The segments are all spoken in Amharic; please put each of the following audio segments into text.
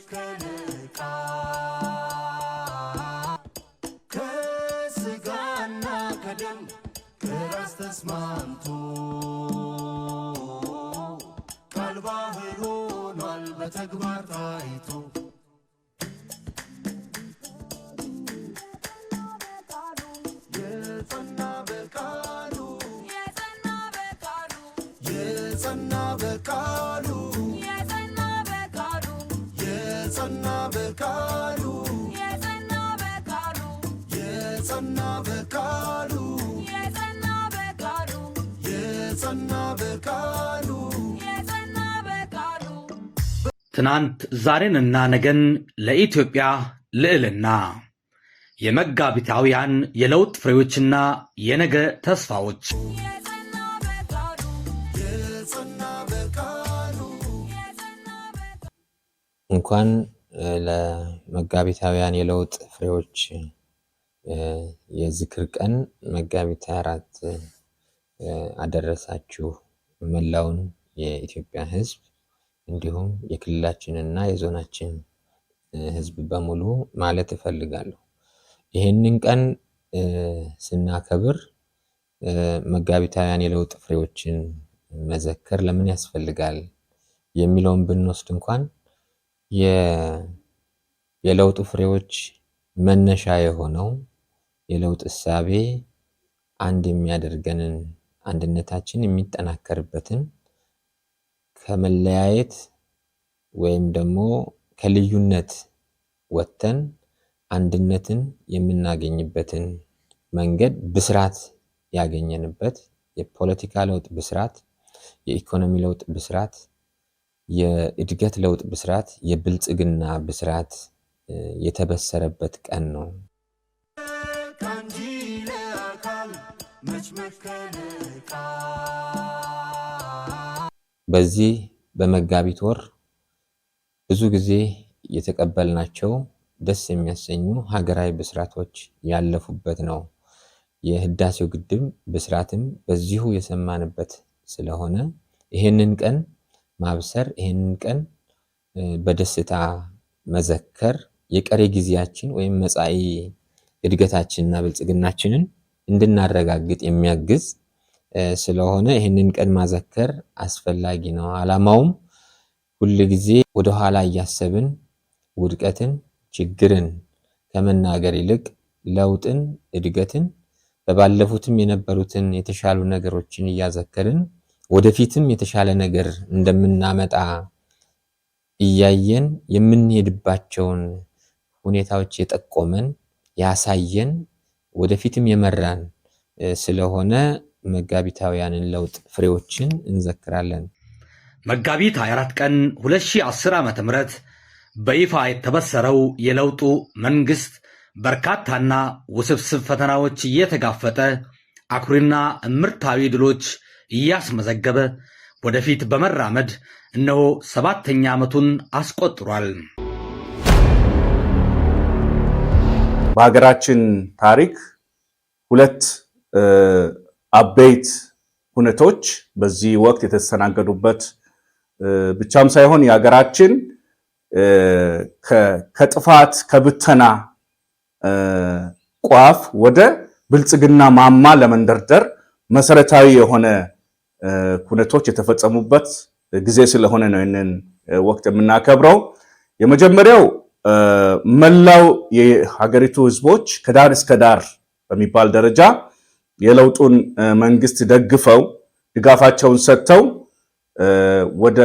መከለቃ ከስጋና ከደም ከራስ ተስማምቶ ቃል ባህል ሆኗል በተግባር ታይቶ። የጸና በቃሉ፣ የጸና በቃሉ፣ የጸና በቃሉ፣ የጸና በቃሉ፣ የጸና በቃሉ። ትናንት ዛሬንና ነገን ለኢትዮጵያ ልዕልና፣ የመጋቢታውያን የለውጥ ፍሬዎችና የነገ ተስፋዎች። የጸና በቃሉ። እንኳን ለመጋቢታውያን የለውጥ ፍሬዎች የዝክር ቀን መጋቢት 24 አደረሳችሁ። መላውን የኢትዮጵያ ሕዝብ እንዲሁም የክልላችንና የዞናችን ሕዝብ በሙሉ ማለት እፈልጋለሁ። ይህንን ቀን ስናከብር መጋቢታውያን የለውጥ ፍሬዎችን መዘከር ለምን ያስፈልጋል የሚለውን ብንወስድ እንኳን የለውጡ ፍሬዎች መነሻ የሆነው የለውጥ እሳቤ አንድ የሚያደርገንን፣ አንድነታችን የሚጠናከርበትን፣ ከመለያየት ወይም ደግሞ ከልዩነት ወጥተን አንድነትን የምናገኝበትን መንገድ ብስራት ያገኘንበት፣ የፖለቲካ ለውጥ ብስራት፣ የኢኮኖሚ ለውጥ ብስራት፣ የእድገት ለውጥ ብስራት፣ የብልጽግና ብስራት የተበሰረበት ቀን ነው። ከአንጂ ለአካል መች መከለቃ። በዚህ በመጋቢት ወር ብዙ ጊዜ የተቀበልናቸው ደስ የሚያሰኙ ሀገራዊ ብስራቶች ያለፉበት ነው። የህዳሴው ግድብ ብስራትም በዚሁ የሰማንበት ስለሆነ ይህንን ቀን ማብሰር፣ ይህንን ቀን በደስታ መዘከር የቀሪ ጊዜያችን ወይም መጻኢ እድገታችንና ብልጽግናችንን እንድናረጋግጥ የሚያግዝ ስለሆነ ይህንን ቀን ማዘከር አስፈላጊ ነው። ዓላማውም ሁል ጊዜ ወደኋላ እያሰብን ውድቀትን፣ ችግርን ከመናገር ይልቅ ለውጥን፣ እድገትን፣ በባለፉትም የነበሩትን የተሻሉ ነገሮችን እያዘከርን ወደፊትም የተሻለ ነገር እንደምናመጣ እያየን የምንሄድባቸውን ሁኔታዎች የጠቆመን፣ ያሳየን፣ ወደፊትም የመራን ስለሆነ መጋቢታውያንን ለውጥ ፍሬዎችን እንዘክራለን። መጋቢት 24 ቀን 2010 ዓ.ም በይፋ የተበሰረው የለውጡ መንግሥት በርካታና ውስብስብ ፈተናዎች እየተጋፈጠ፣ አኩሪና እምርታዊ ድሎች እያስመዘገበ ወደፊት በመራመድ እነሆ ሰባተኛ ዓመቱን አስቆጥሯል። በሀገራችን ታሪክ ሁለት አበይት ሁነቶች በዚህ ወቅት የተስተናገዱበት ብቻም ሳይሆን የሀገራችን ከጥፋት ከብተና ቋፍ ወደ ብልጽግና ማማ ለመንደርደር መሰረታዊ የሆነ ኩነቶች የተፈጸሙበት ጊዜ ስለሆነ ነው ይህንን ወቅት የምናከብረው። የመጀመሪያው መላው የሀገሪቱ ሕዝቦች ከዳር እስከ ዳር በሚባል ደረጃ የለውጡን መንግስት ደግፈው፣ ድጋፋቸውን ሰጥተው ወደ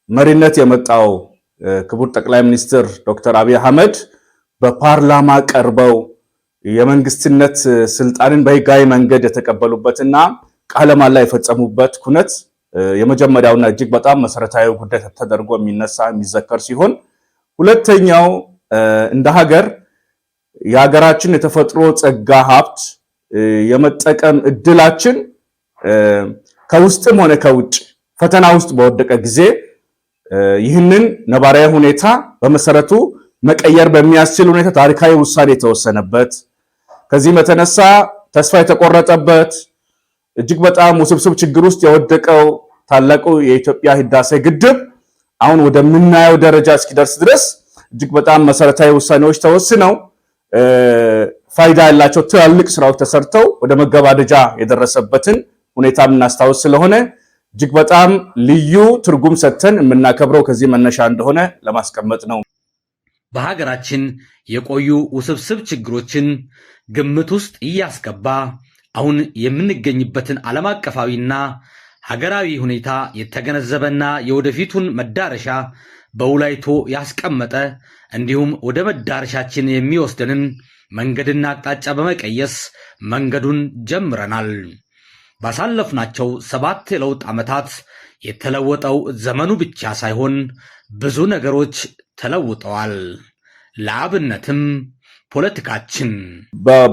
መሪነት የመጣው ክቡር ጠቅላይ ሚኒስትር ዶክተር አብይ አህመድ በፓርላማ ቀርበው የመንግስትነት ስልጣንን በህጋዊ መንገድ የተቀበሉበትና ቃለ መሃላ የፈጸሙበት ኩነት የመጀመሪያውና እጅግ በጣም መሰረታዊ ጉዳይ ተደርጎ የሚነሳ፣ የሚዘከር ሲሆን፣ ሁለተኛው እንደ ሀገር የሀገራችን የተፈጥሮ ጸጋ ሀብት የመጠቀም እድላችን ከውስጥም ሆነ ከውጭ ፈተና ውስጥ በወደቀ ጊዜ ይህንን ነባራዊ ሁኔታ በመሰረቱ መቀየር በሚያስችል ሁኔታ ታሪካዊ ውሳኔ የተወሰነበት፣ ከዚህም የተነሳ ተስፋ የተቆረጠበት፣ እጅግ በጣም ውስብስብ ችግር ውስጥ የወደቀው ታላቁ የኢትዮጵያ ህዳሴ ግድብ አሁን ወደምናየው ደረጃ እስኪደርስ ድረስ እጅግ በጣም መሰረታዊ ውሳኔዎች ተወስነው ፋይዳ ያላቸው ትላልቅ ስራዎች ተሰርተው ወደ መገባደጃ የደረሰበትን ሁኔታ የምናስታውስ ስለሆነ እጅግ በጣም ልዩ ትርጉም ሰጥተን የምናከብረው ከዚህ መነሻ እንደሆነ ለማስቀመጥ ነው። በሀገራችን የቆዩ ውስብስብ ችግሮችን ግምት ውስጥ እያስገባ አሁን የምንገኝበትን ዓለም አቀፋዊና ሀገራዊ ሁኔታ የተገነዘበና የወደፊቱን መዳረሻ በውላይቶ ያስቀመጠ እንዲሁም ወደ መዳረሻችን የሚወስደንን መንገድና አቅጣጫ በመቀየስ መንገዱን ጀምረናል። ባሳለፍናቸው 7 የለውጥ ዓመታት የተለወጠው ዘመኑ ብቻ ሳይሆን ብዙ ነገሮች ተለውጠዋል። ለአብነትም ፖለቲካችን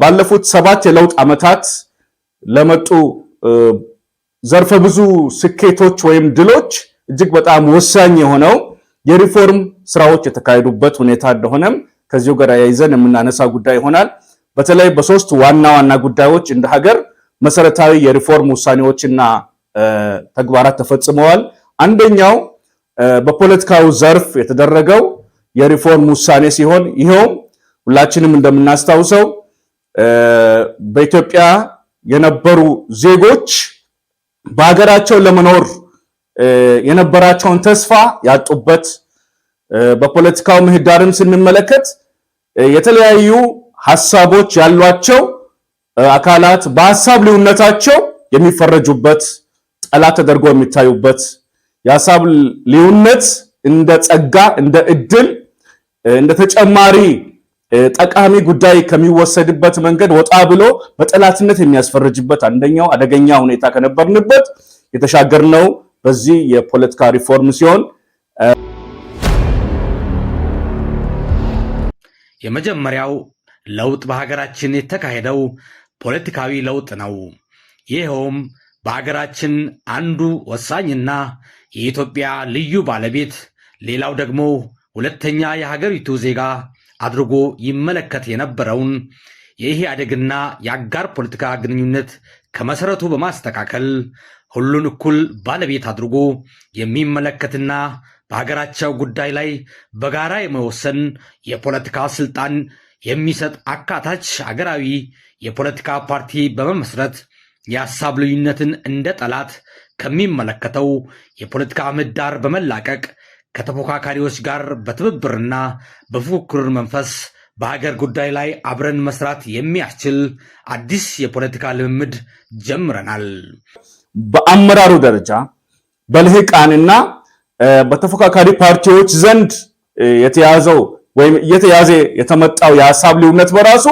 ባለፉት 7 የለውጥ ዓመታት ለመጡ ዘርፈ ብዙ ስኬቶች ወይም ድሎች እጅግ በጣም ወሳኝ የሆነው የሪፎርም ስራዎች የተካሄዱበት ሁኔታ እንደሆነም ከዚሁ ጋር ያይዘን የምናነሳ ጉዳይ ይሆናል። በተለይ በሶስት ዋና ዋና ጉዳዮች እንደ ሀገር መሰረታዊ የሪፎርም ውሳኔዎችና ተግባራት ተፈጽመዋል። አንደኛው በፖለቲካው ዘርፍ የተደረገው የሪፎርም ውሳኔ ሲሆን ይኸውም ሁላችንም እንደምናስታውሰው በኢትዮጵያ የነበሩ ዜጎች በሀገራቸው ለመኖር የነበራቸውን ተስፋ ያጡበት፣ በፖለቲካው ምህዳርም ስንመለከት የተለያዩ ሐሳቦች ያሏቸው አካላት በሐሳብ ልዩነታቸው የሚፈረጁበት፣ ጠላት ተደርጎ የሚታዩበት፣ የሐሳብ ልዩነት እንደ ጸጋ፣ እንደ እድል፣ እንደ ተጨማሪ ጠቃሚ ጉዳይ ከሚወሰድበት መንገድ ወጣ ብሎ በጠላትነት የሚያስፈርጅበት አንደኛው አደገኛ ሁኔታ ከነበርንበት የተሻገርነው በዚህ የፖለቲካ ሪፎርም ሲሆን፣ የመጀመሪያው ለውጥ በሀገራችን የተካሄደው ፖለቲካዊ ለውጥ ነው። ይኸውም በሀገራችን አንዱ ወሳኝና የኢትዮጵያ ልዩ ባለቤት ሌላው ደግሞ ሁለተኛ የሀገሪቱ ዜጋ አድርጎ ይመለከት የነበረውን የኢህአዴግና የአጋር ፖለቲካ ግንኙነት ከመሰረቱ በማስተካከል ሁሉን እኩል ባለቤት አድርጎ የሚመለከትና በሀገራቸው ጉዳይ ላይ በጋራ የመወሰን የፖለቲካ ስልጣን የሚሰጥ አካታች አገራዊ የፖለቲካ ፓርቲ በመመስረት የሐሳብ ልዩነትን እንደ ጠላት ከሚመለከተው የፖለቲካ ምህዳር በመላቀቅ ከተፎካካሪዎች ጋር በትብብርና በፉክክር መንፈስ በሀገር ጉዳይ ላይ አብረን መስራት የሚያስችል አዲስ የፖለቲካ ልምምድ ጀምረናል። በአመራሩ ደረጃ በልሂቃንና በተፎካካሪ ፓርቲዎች ዘንድ የተያዘው ወይም እየተያዘ የተመጣው የሐሳብ ልዩነት በራሱ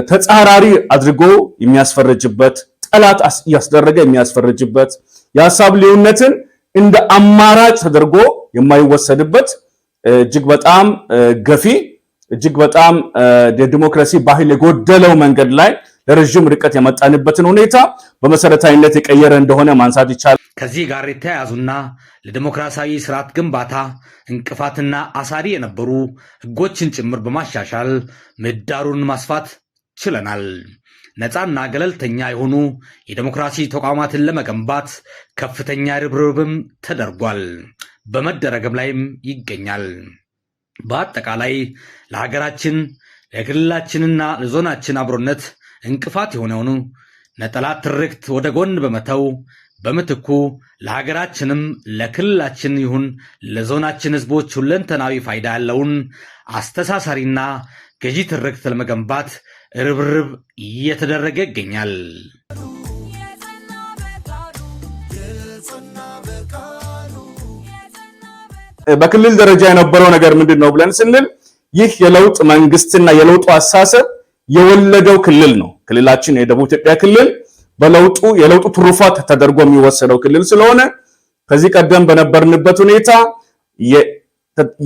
ተጻራሪ አድርጎ የሚያስፈርጅበት፣ ጠላት እያስደረገ የሚያስፈርጅበት፣ የሐሳብ ልዩነትን እንደ አማራጭ ተደርጎ የማይወሰድበት እጅግ በጣም ገፊ፣ እጅግ በጣም የዲሞክራሲ ባህል የጎደለው መንገድ ላይ ለረጅም ርቀት የመጣንበትን ሁኔታ በመሰረታዊነት የቀየረ እንደሆነ ማንሳት ይቻላል። ከዚህ ጋር የተያያዙና ለዲሞክራሲያዊ ስርዓት ግንባታ እንቅፋትና አሳሪ የነበሩ ሕጎችን ጭምር በማሻሻል ምህዳሩን ማስፋት ችለናል። ነፃና ገለልተኛ የሆኑ የዲሞክራሲ ተቋማትን ለመገንባት ከፍተኛ ርብርብም ተደርጓል፣ በመደረግም ላይም ይገኛል። በአጠቃላይ ለሀገራችን ለክልላችንና ለዞናችን አብሮነት እንቅፋት የሆነውን ነጠላ ትርክት ወደ ጎን በመተው በምትኩ ለሀገራችንም ለክልላችን ይሁን ለዞናችን ሕዝቦች ሁለንተናዊ ፋይዳ ያለውን አስተሳሳሪና ገዢ ትርክት ለመገንባት ርብርብ እየተደረገ ይገኛል። በክልል ደረጃ የነበረው ነገር ምንድነው ብለን ስንል ይህ የለውጥ መንግስትና የለውጡ አሳሰብ የወለደው ክልል ነው። ክልላችን የደቡብ ኢትዮጵያ ክልል በለውጡ የለውጡ ትሩፋት ተደርጎ የሚወሰደው ክልል ስለሆነ ከዚህ ቀደም በነበርንበት ሁኔታ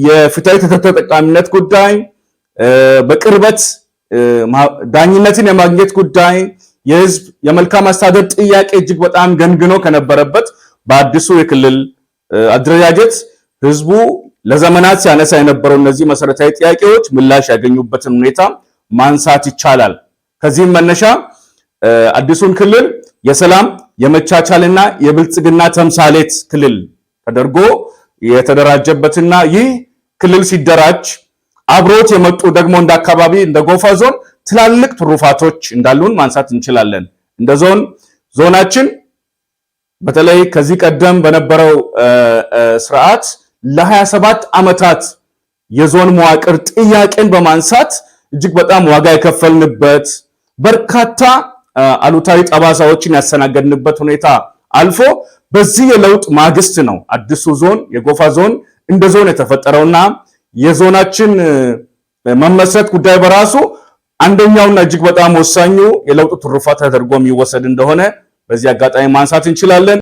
የፍትሃዊ ተጠቃሚነት ጉዳይ፣ በቅርበት ዳኝነትን የማግኘት ጉዳይ፣ የህዝብ የመልካም አስተዳደር ጥያቄ እጅግ በጣም ገንግኖ ከነበረበት በአዲሱ የክልል አደረጃጀት ህዝቡ ለዘመናት ሲያነሳ የነበረው እነዚህ መሰረታዊ ጥያቄዎች ምላሽ ያገኙበትን ሁኔታ ማንሳት ይቻላል። ከዚህም መነሻ አዲሱን ክልል የሰላም የመቻቻልና የብልጽግና ተምሳሌት ክልል ተደርጎ የተደራጀበትና ይህ ክልል ሲደራጅ አብሮት የመጡ ደግሞ እንደ አካባቢ እንደ ጎፋ ዞን ትላልቅ ትሩፋቶች እንዳሉን ማንሳት እንችላለን። እንደ ዞናችን በተለይ ከዚህ ቀደም በነበረው ስርዓት ለ27 ዓመታት የዞን መዋቅር ጥያቄን በማንሳት እጅግ በጣም ዋጋ የከፈልንበት፣ በርካታ አሉታዊ ጠባሳዎችን ያስተናገድንበት ሁኔታ አልፎ በዚህ የለውጥ ማግስት ነው አዲሱ ዞን የጎፋ ዞን እንደ ዞን የተፈጠረውና የዞናችን መመስረት ጉዳይ በራሱ አንደኛውና እጅግ በጣም ወሳኙ የለውጡ ትሩፋት ተደርጎ የሚወሰድ እንደሆነ በዚህ አጋጣሚ ማንሳት እንችላለን።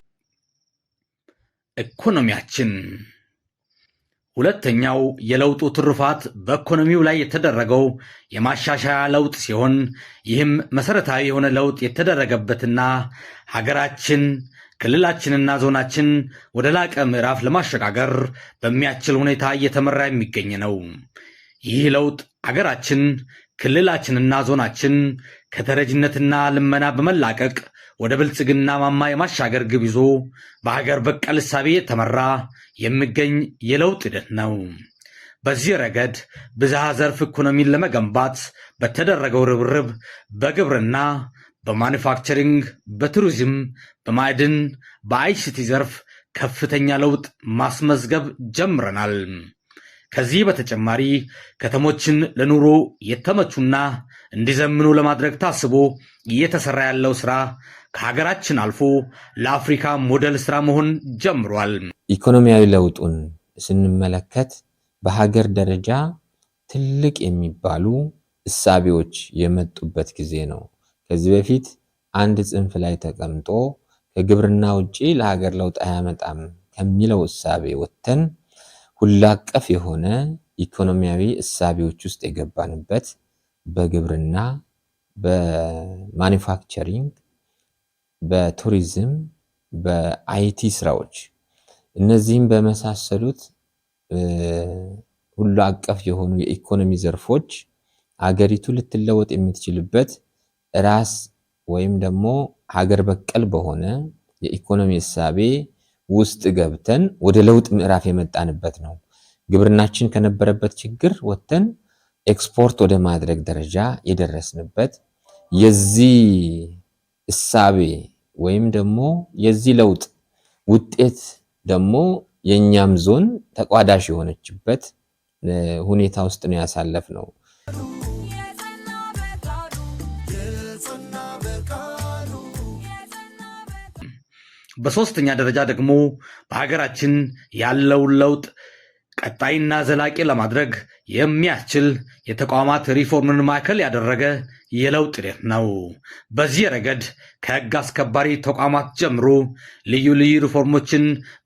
ኢኮኖሚያችን። ሁለተኛው የለውጡ ትሩፋት በኢኮኖሚው ላይ የተደረገው የማሻሻያ ለውጥ ሲሆን፣ ይህም መሰረታዊ የሆነ ለውጥ የተደረገበትና ሀገራችን፣ ክልላችንና ዞናችን ወደ ላቀ ምዕራፍ ለማሸጋገር በሚያስችል ሁኔታ እየተመራ የሚገኝ ነው። ይህ ለውጥ አገራችን፣ ክልላችንና ዞናችን ከተረጅነትና ልመና በመላቀቅ ወደ ብልጽግና ማማ የማሻገር ግብ ይዞ በሀገር በቀል እሳቤ የተመራ የሚገኝ የለውጥ ሂደት ነው። በዚህ ረገድ ብዝሃ ዘርፍ ኢኮኖሚን ለመገንባት በተደረገው ርብርብ በግብርና፣ በማኑፋክቸሪንግ፣ በቱሪዝም፣ በማዕድን፣ በ ICT ዘርፍ ከፍተኛ ለውጥ ማስመዝገብ ጀምረናል። ከዚህ በተጨማሪ ከተሞችን ለኑሮ የተመቹና እንዲዘምኑ ለማድረግ ታስቦ እየተሰራ ያለው ስራ ከሀገራችን አልፎ ለአፍሪካ ሞዴል ስራ መሆን ጀምሯል። ኢኮኖሚያዊ ለውጡን ስንመለከት በሀገር ደረጃ ትልቅ የሚባሉ እሳቤዎች የመጡበት ጊዜ ነው። ከዚህ በፊት አንድ ጽንፍ ላይ ተቀምጦ ከግብርና ውጪ ለሀገር ለውጥ አያመጣም ከሚለው እሳቤ ወጥተን ሁሉ አቀፍ የሆነ ኢኮኖሚያዊ እሳቤዎች ውስጥ የገባንበት፣ በግብርና፣ በማኑፋክቸሪንግ፣ በቱሪዝም፣ በ IT ስራዎች እነዚህም በመሳሰሉት ሁሉ አቀፍ የሆኑ የኢኮኖሚ ዘርፎች አገሪቱ ልትለወጥ የምትችልበት ራስ ወይም ደግሞ ሀገር በቀል በሆነ የኢኮኖሚ እሳቤ ውስጥ ገብተን ወደ ለውጥ ምዕራፍ የመጣንበት ነው። ግብርናችን ከነበረበት ችግር ወጥተን ኤክስፖርት ወደ ማድረግ ደረጃ የደረስንበት የዚህ እሳቤ ወይም ደግሞ የዚህ ለውጥ ውጤት ደግሞ የእኛም ዞን ተቋዳሽ የሆነችበት ሁኔታ ውስጥ ነው ያሳለፍነው። የጸና በቃሉ። በሶስተኛ ደረጃ ደግሞ በሀገራችን ያለውን ለውጥ ቀጣይና ዘላቂ ለማድረግ የሚያስችል የተቋማት ሪፎርምን ማዕከል ያደረገ የለውጥ ሂደት ነው። በዚህ ረገድ ከሕግ አስከባሪ ተቋማት ጀምሮ ልዩ ልዩ ሪፎርሞችን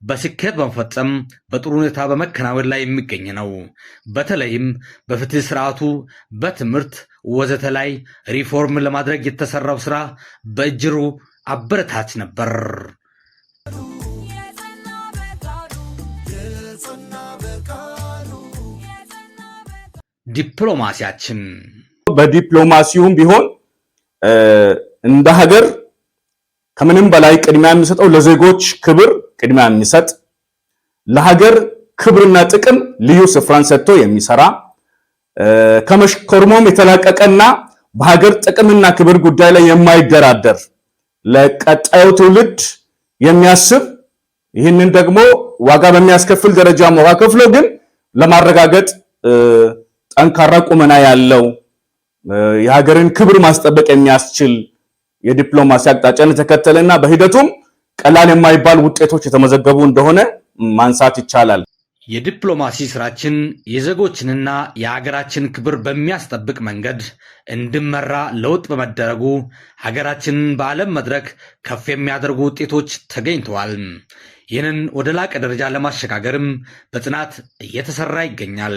በስኬት በመፈጸም በጥሩ ሁኔታ በመከናወን ላይ የሚገኝ ነው። በተለይም በፍትህ ስርዓቱ፣ በትምህርት ወዘተ ላይ ሪፎርም ለማድረግ የተሰራው ስራ በእጅጉ አበረታች ነበር። የጸና በቃሉ። ዲፕሎማሲያችን። በዲፕሎማሲውም ቢሆን እንደ ሀገር ከምንም በላይ ቅድሚያ የሚሰጠው ለዜጎች ክብር ቅድሚያ የሚሰጥ፣ ለሀገር ክብርና ጥቅም ልዩ ስፍራን ሰጥቶ የሚሰራ፣ ከመሽኮርሞም የተላቀቀና በሀገር ጥቅምና ክብር ጉዳይ ላይ የማይደራደር፣ ለቀጣዩ ትውልድ የሚያስብ፣ ይህንን ደግሞ ዋጋ በሚያስከፍል ደረጃ ዋጋ ከፍሎ ግን ለማረጋገጥ ጠንካራ ቁመና ያለው፣ የሀገርን ክብር ማስጠበቅ የሚያስችል የዲፕሎማሲ አቅጣጫን የተከተለና በሂደቱም ቀላል የማይባል ውጤቶች የተመዘገቡ እንደሆነ ማንሳት ይቻላል። የዲፕሎማሲ ስራችን የዜጎችንና የሀገራችን ክብር በሚያስጠብቅ መንገድ እንዲመራ ለውጥ በመደረጉ ሀገራችንን በዓለም መድረክ ከፍ የሚያደርጉ ውጤቶች ተገኝተዋል። ይህንን ወደ ላቀ ደረጃ ለማሸጋገርም በጽናት እየተሰራ ይገኛል።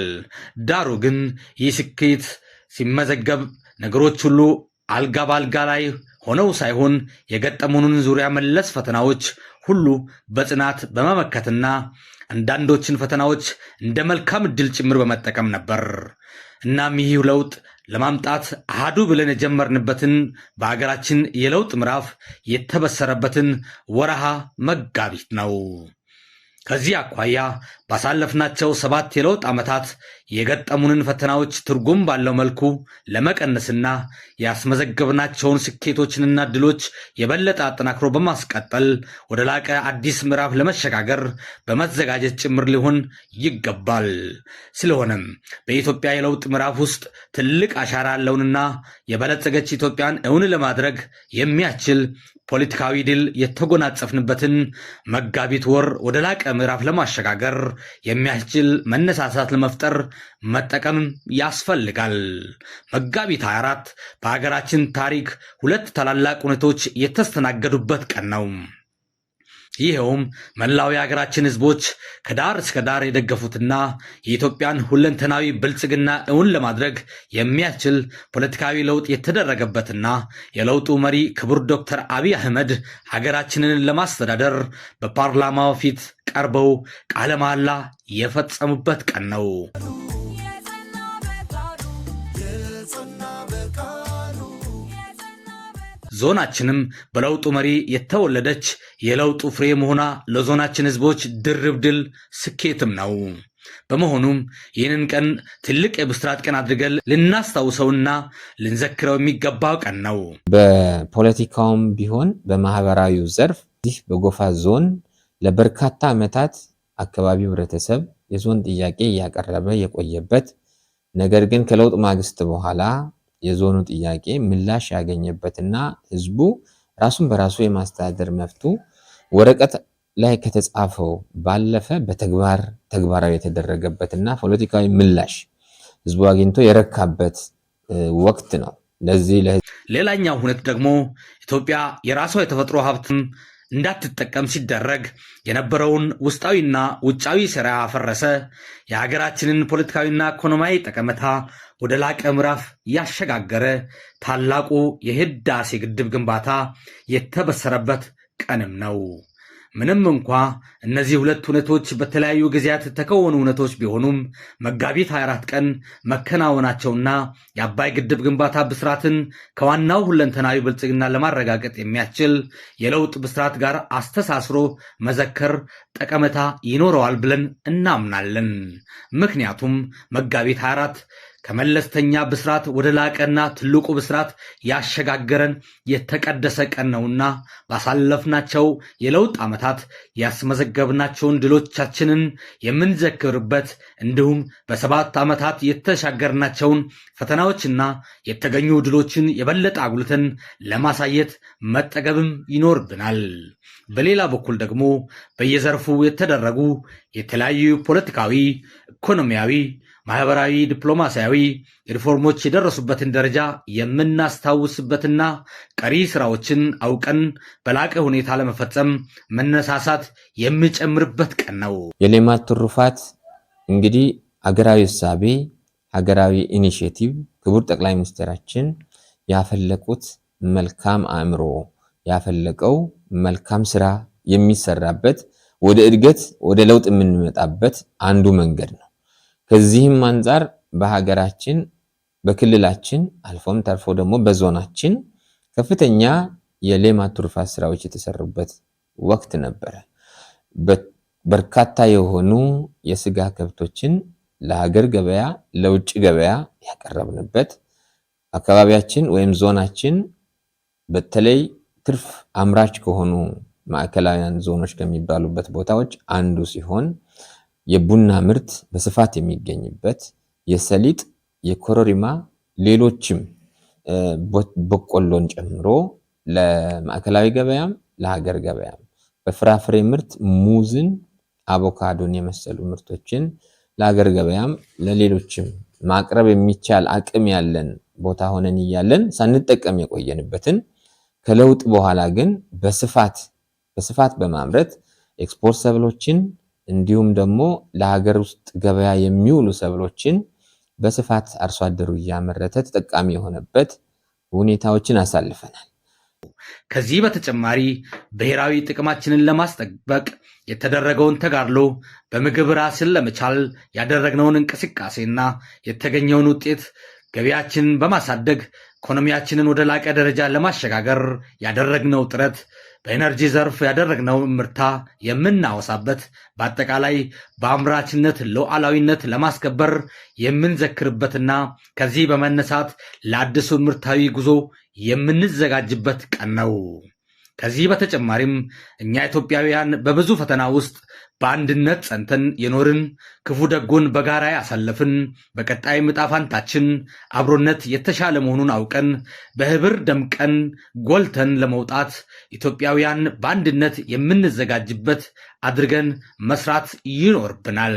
ዳሩ ግን ይህ ስኬት ሲመዘገብ ነገሮች ሁሉ አልጋ በአልጋ ላይ ሆነው ሳይሆን የገጠሙንን ዙሪያ መለስ ፈተናዎች ሁሉ በጽናት በመመከትና አንዳንዶችን ፈተናዎች እንደ መልካም እድል ጭምር በመጠቀም ነበር። እናም ይህ ለውጥ ለማምጣት አሃዱ ብለን የጀመርንበትን በሀገራችን የለውጥ ምዕራፍ የተበሰረበትን ወረሃ መጋቢት ነው። ከዚህ አኳያ ባሳለፍናቸው 7 የለውጥ ዓመታት የገጠሙንን ፈተናዎች ትርጉም ባለው መልኩ ለመቀነስና ያስመዘገብናቸውን ስኬቶችንና ድሎች የበለጠ አጠናክሮ በማስቀጠል ወደ ላቀ አዲስ ምዕራፍ ለመሸጋገር በመዘጋጀት ጭምር ሊሆን ይገባል። ስለሆነም በኢትዮጵያ የለውጥ ምዕራፍ ውስጥ ትልቅ አሻራ ያለውንና የበለጸገች ኢትዮጵያን እውን ለማድረግ የሚያስችል ፖለቲካዊ ድል የተጎናጸፍንበትን መጋቢት ወር ወደ ላቀ ምዕራፍ ለማሸጋገር የሚያስችል መነሳሳት ለመፍጠር መጠቀም ያስፈልጋል። መጋቢት 24 በሀገራችን ታሪክ ሁለት ታላላቅ ሁነቶች የተስተናገዱበት ቀን ነው። ይኸውም መላው የሀገራችን ሕዝቦች ከዳር እስከ ዳር የደገፉትና የኢትዮጵያን ሁለንተናዊ ብልጽግና እውን ለማድረግ የሚያስችል ፖለቲካዊ ለውጥ የተደረገበትና የለውጡ መሪ ክቡር ዶክተር አብይ አህመድ ሀገራችንን ለማስተዳደር በፓርላማው ፊት ቀርበው ቃለ መሐላ የፈጸሙበት ቀን ነው። የጸና በቃሉ የጸና በቃሉ ዞናችንም በለውጡ መሪ የተወለደች የለውጡ ፍሬ መሆኗ ለዞናችን ሕዝቦች ድርብ ድል ስኬትም ነው። በመሆኑም ይህንን ቀን ትልቅ የብስራት ቀን አድርገን ልናስታውሰውና ልንዘክረው የሚገባው ቀን ነው። በፖለቲካውም ቢሆን በማህበራዊው ዘርፍ ይህ በጎፋ ዞን ለበርካታ ዓመታት አካባቢው ህብረተሰብ የዞን ጥያቄ እያቀረበ የቆየበት፣ ነገር ግን ከለውጥ ማግስት በኋላ የዞኑ ጥያቄ ምላሽ ያገኘበትና ህዝቡ ራሱን በራሱ የማስተዳደር መብቱ ወረቀት ላይ ከተጻፈው ባለፈ በተግባር ተግባራዊ የተደረገበትና ፖለቲካዊ ምላሽ ህዝቡ አግኝቶ የረካበት ወቅት ነው። ለዚህ ሌላኛው ሁነት ደግሞ ኢትዮጵያ የራሷ የተፈጥሮ ሀብትም እንዳትጠቀም ሲደረግ የነበረውን ውስጣዊና ውጫዊ ሴራ ያፈረሰ፣ የሀገራችንን ፖለቲካዊና ኢኮኖሚያዊ ጠቀሜታ ወደ ላቀ ምዕራፍ ያሸጋገረ ታላቁ የህዳሴ ግድብ ግንባታ የተበሰረበት ቀንም ነው። ምንም እንኳ እነዚህ ሁለት ሁነቶች በተለያዩ ጊዜያት የተከወኑ ሁነቶች ቢሆኑም መጋቢት 24 ቀን መከናወናቸውና የአባይ ግድብ ግንባታ ብስራትን ከዋናው ሁለንተናዊ ብልጽግና ለማረጋገጥ የሚያስችል የለውጥ ብስራት ጋር አስተሳስሮ መዘከር ጠቀሜታ ይኖረዋል ብለን እናምናለን። ምክንያቱም መጋቢት 24 ከመለስተኛ ብስራት ወደ ላቀና ትልቁ ብስራት ያሸጋገረን የተቀደሰ ቀን ነውና ባሳለፍናቸው የለውጥ ዓመታት ያስመዘገብናቸውን ድሎቻችንን የምንዘክርበት፣ እንዲሁም በ7 ዓመታት የተሻገርናቸውን ፈተናዎችና የተገኙ ድሎችን የበለጠ አጉልተን ለማሳየት መጠገብም ይኖርብናል። በሌላ በኩል ደግሞ በየዘርፉ የተደረጉ የተለያዩ ፖለቲካዊ፣ ኢኮኖሚያዊ፣ ማህበራዊ፣ ዲፕሎማሲያዊ ሪፎርሞች የደረሱበትን ደረጃ የምናስታውስበትና ቀሪ ስራዎችን አውቀን በላቀ ሁኔታ ለመፈጸም መነሳሳት የሚጨምርበት ቀን ነው። የሌማት ትሩፋት እንግዲህ ሀገራዊ እሳቤ፣ ሀገራዊ initiative ክቡር ጠቅላይ ሚኒስትራችን ያፈለቁት መልካም አእምሮ ያፈለቀው መልካም ስራ የሚሰራበት፣ ወደ እድገት ወደ ለውጥ የምንመጣበት አንዱ መንገድ ነው። ከዚህም አንጻር በሀገራችን፣ በክልላችን፣ አልፎም ተርፎ ደግሞ በዞናችን ከፍተኛ የሌማት ትሩፋት ስራዎች የተሰሩበት ወቅት ነበረ። በርካታ የሆኑ የስጋ ከብቶችን ለሀገር ገበያ፣ ለውጭ ገበያ ያቀረብንበት፣ አካባቢያችን ወይም ዞናችን በተለይ ትርፍ አምራች ከሆኑ ማዕከላዊያን ዞኖች ከሚባሉበት ቦታዎች አንዱ ሲሆን፣ የቡና ምርት በስፋት የሚገኝበት፣ የሰሊጥ፣ የኮረሪማ፣ ሌሎችም በቆሎን ጨምሮ ለማዕከላዊ ገበያም ለሀገር ገበያም፣ በፍራፍሬ ምርት ሙዝን፣ አቮካዶን የመሰሉ ምርቶችን ለሀገር ገበያም ለሌሎችም ማቅረብ የሚቻል አቅም ያለን ቦታ ሆነን እያለን ሳንጠቀም የቆየንበትን፣ ከለውጥ በኋላ ግን በስፋት በስፋት በማምረት ኤክስፖርት ሰብሎችን እንዲሁም ደግሞ ለሀገር ውስጥ ገበያ የሚውሉ ሰብሎችን በስፋት አርሶ አደሩ እያመረተ ተጠቃሚ የሆነበት ሁኔታዎችን አሳልፈናል። ከዚህ በተጨማሪ ብሔራዊ ጥቅማችንን ለማስጠበቅ የተደረገውን ተጋድሎ፣ በምግብ ራስን ለመቻል ያደረግነውን እንቅስቃሴና የተገኘውን ውጤት፣ ገቢያችንን በማሳደግ ኢኮኖሚያችንን ወደ ላቀ ደረጃ ለማሸጋገር ያደረግነው ጥረት፣ በኤነርጂ ዘርፍ ያደረግነው እምርታ የምናወሳበት፣ በአጠቃላይ በአምራችነት ሉዓላዊነት ለማስከበር የምንዘክርበትና ከዚህ በመነሳት ለአዲሱ ምርታዊ ጉዞ የምንዘጋጅበት ቀን ነው። ከዚህ በተጨማሪም እኛ ኢትዮጵያውያን በብዙ ፈተና ውስጥ በአንድነት ጸንተን የኖርን፣ ክፉ ደጉን በጋራ ያሳለፍን፣ በቀጣይ ዕጣ ፈንታችን አብሮነት የተሻለ መሆኑን አውቀን በህብር ደምቀን ጎልተን ለመውጣት ኢትዮጵያውያን በአንድነት የምንዘጋጅበት አድርገን መስራት ይኖርብናል።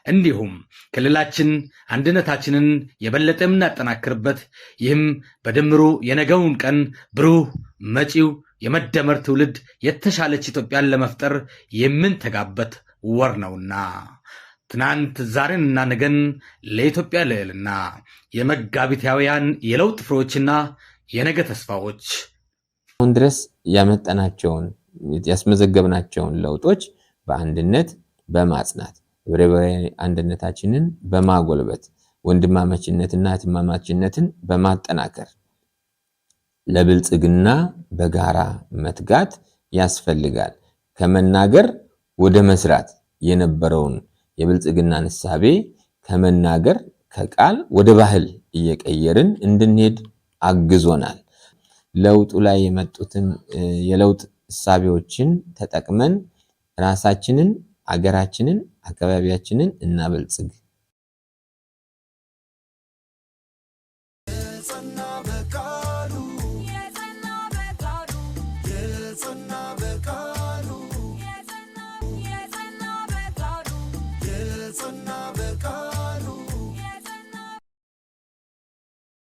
እንዲሁም ክልላችን አንድነታችንን የበለጠ የምናጠናክርበት፣ ይህም በድምሩ የነገውን ቀን ብሩህ መጪው የመደመር ትውልድ የተሻለች ኢትዮጵያን ለመፍጠር የምንተጋበት ወር ነውና ትናንት ዛሬንና ነገን ለኢትዮጵያ ልዕልና የመጋቢታውያን የለውጥ ፍሬዎችና የነገ ተስፋዎች። አሁን ድረስ ያመጣናቸውን ያስመዘገብናቸውን ለውጦች በአንድነት በማጽናት፣ ህብረ ብሔራዊ አንድነታችንን በማጎልበት፣ ወንድማማችነትና እህትማማችነትን በማጠናከር ለብልጽግና በጋራ መትጋት ያስፈልጋል። ከመናገር ወደ መስራት የነበረውን የብልጽግናን እሳቤ ከመናገር ከቃል ወደ ባህል እየቀየርን እንድንሄድ አግዞናል። ለውጡ ላይ የመጡትን የለውጥ እሳቤዎችን ተጠቅመን ራሳችንን፣ አገራችንን፣ አካባቢያችንን እናበልጽግ።